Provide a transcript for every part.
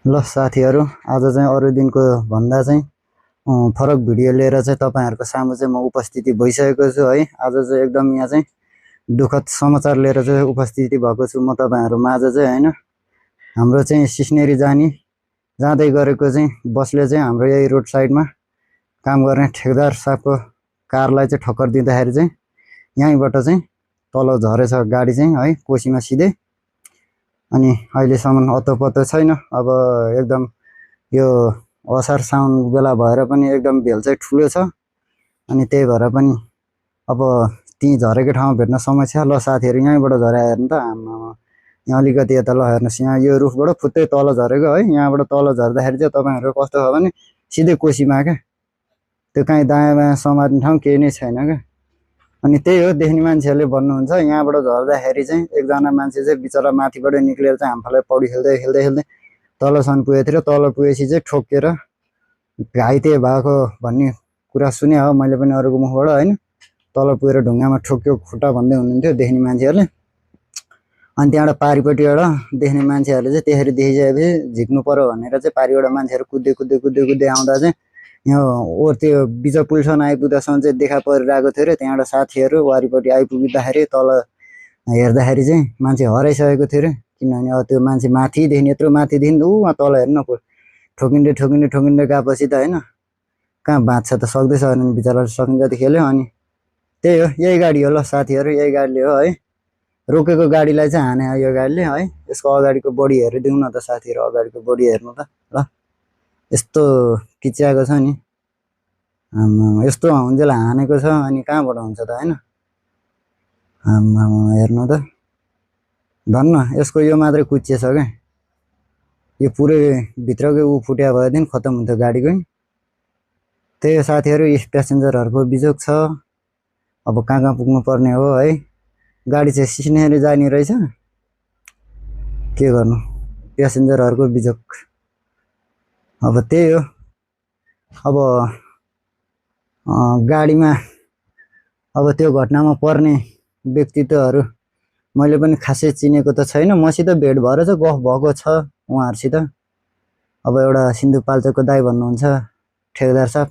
ल साथीहरू, आज चाहिँ अरू दिनको भन्दा चाहिँ फरक भिडियो लिएर चाहिँ तपाईँहरूको सामु चाहिँ म उपस्थिति भइसकेको छु है। आज चाहिँ एकदम यहाँ चाहिँ दुःखद समाचार लिएर चाहिँ उपस्थिति भएको छु म तपाईँहरू माझ चाहिँ होइन। हाम्रो चाहिँ सिस्नेरी जाँदै गरेको चाहिँ बसले चाहिँ हाम्रो यही रोड साइडमा काम गर्ने ठेकदार साहबको कारलाई चाहिँ ठक्कर दिँदाखेरि चाहिँ यहीँबाट चाहिँ तल झरेछ गाडी चाहिँ है, कोसीमा सिधै। अनि अहिलेसम्म अत्तो छैन। अब एकदम यो असार साउन बेला भएर पनि एकदम भेल चाहिँ ठुलो छ। अनि त्यही भएर पनि अब त्यहीँ झरेको ठाउँमा भेट्न समस्या। ल साथीहरू, यहीँबाट झरे हेर्नु त, आम्मामा यहाँ अलिकति यता ल हेर्नुहोस्, यहाँ यो रुखबाट फुत्तै तल झरेको है। यहाँबाट तल झर्दाखेरि चाहिँ तपाईँहरू कस्तो छ भने सिधै कोसीमा क्या, त्यो काहीँ दायाँ बायाँ समात्ने ठाउँ केही नै छैन क्या। अनि त्यही हो, देख्ने मान्छेहरूले भन्नुहुन्छ यहाँबाट झर्दाखेरि चाहिँ एकजना मान्छे चाहिँ बिचरा माथिबाट निक्लेर चाहिँ हाम्फालाई पौडी खेल्दै खेल्दै खेल्दै तलसम्म पुगेको थियो। तल पुगेपछि चाहिँ ठोकेर घाइते भएको भन्ने कुरा सुने हो मैले पनि अरूको मुखबाट होइन। तल पुगेर ढुङ्गामा ठोक्यो खुट्टा भन्दै हुनुहुन्थ्यो देख्ने मान्छेहरूले। अनि त्यहाँबाट पारिपट्टिबाट देख्ने मान्छेहरूले चाहिँ त्यसरी देखिसकेपछि झिक्नु पर्यो भनेर चाहिँ पारिबाट मान्छेहरू कुद्दै कुद्दै कुद्दै कुद्दै आउँदा चाहिँ यहाँ त्यो बिच पुलसम्म आइपुग्दासम्म चाहिँ देखा परिरहेको थियो अरे। त्यहाँबाट साथीहरू वारिपट्टि आइपुग्दाखेरि तल हेर्दाखेरि चाहिँ मान्छे हराइसकेको थियो अरे। किनभने अब त्यो मान्छे माथिदेखि यत्रो माथिदेखि उहाँ तल हेर्नु ठोकिँदै ठोकिँदै ठोकिँदै गएपछि त होइन कहाँ बाँच्छ त, सक्दै सकेन बिचरा, सकिन्छ त खेल्यो। अनि त्यही हो, यही गाडी हो ल साथीहरू, यही गाडीले हो है रोकेको गाडीलाई चाहिँ हाने यो गाडीले है। यसको अगाडिको बडी हेरिदिउँ न त साथीहरू, अगाडिको बडी हेर्नु त ल, यस्तो किच्याएको छ नि, यस्तो हुन्जेल हानेको छ। अनि कहाँबाट हुन्छ त होइन, हेर्नु त धन्न यसको यो मात्रै कुच्चिएछ क्या, यो पुरै भित्रकै ऊ फुट्या भएदेखि खत्तम हुन्थ्यो गाडीकै। त्यही हो साथीहरू, प्यासेन्जरहरूको बिजोग छ। अब कहाँ कहाँ पुग्नु पर्ने हो है। गाडी चाहिँ सिस्नेरी जाने रहेछ, के गर्नु, प्यासेन्जरहरूको बिजोग। अब त्यही हो, अब गाडीमा अब त्यो घटनामा पर्ने व्यक्तित्वहरू मैले पनि खासै चिनेको त छैन। मसित भेट भएर चाहिँ गफ भएको छ उहाँहरूसित। अब एउटा सिन्धुपाल्चोकको दाई भन्नुहुन्छ ठेकदार साहब,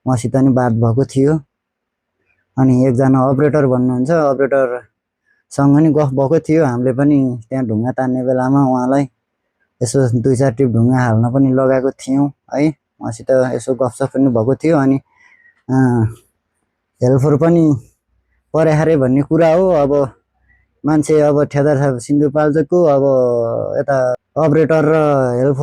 उहाँसित नि बात भएको थियो। अनि एकजना अपरेटर भन्नुहुन्छ, अपरेटरसँग नि गफ भएको थियो। हामीले पनि त्यहाँ ढुङ्गा तान्ने बेलामा उहाँलाई यसो 2-4 टिप ढुङ्गा हाल्न पनि लगाएको थियौँ है। उहाँसित यसो गफसफ पनि भएको थियो। अनि हेल्पर पनि परेखारे भन्ने कुरा हो। अब मान्छे अब ठेकदार साहब सिन्धुपाल्चोकको, अब यता अपरेटर र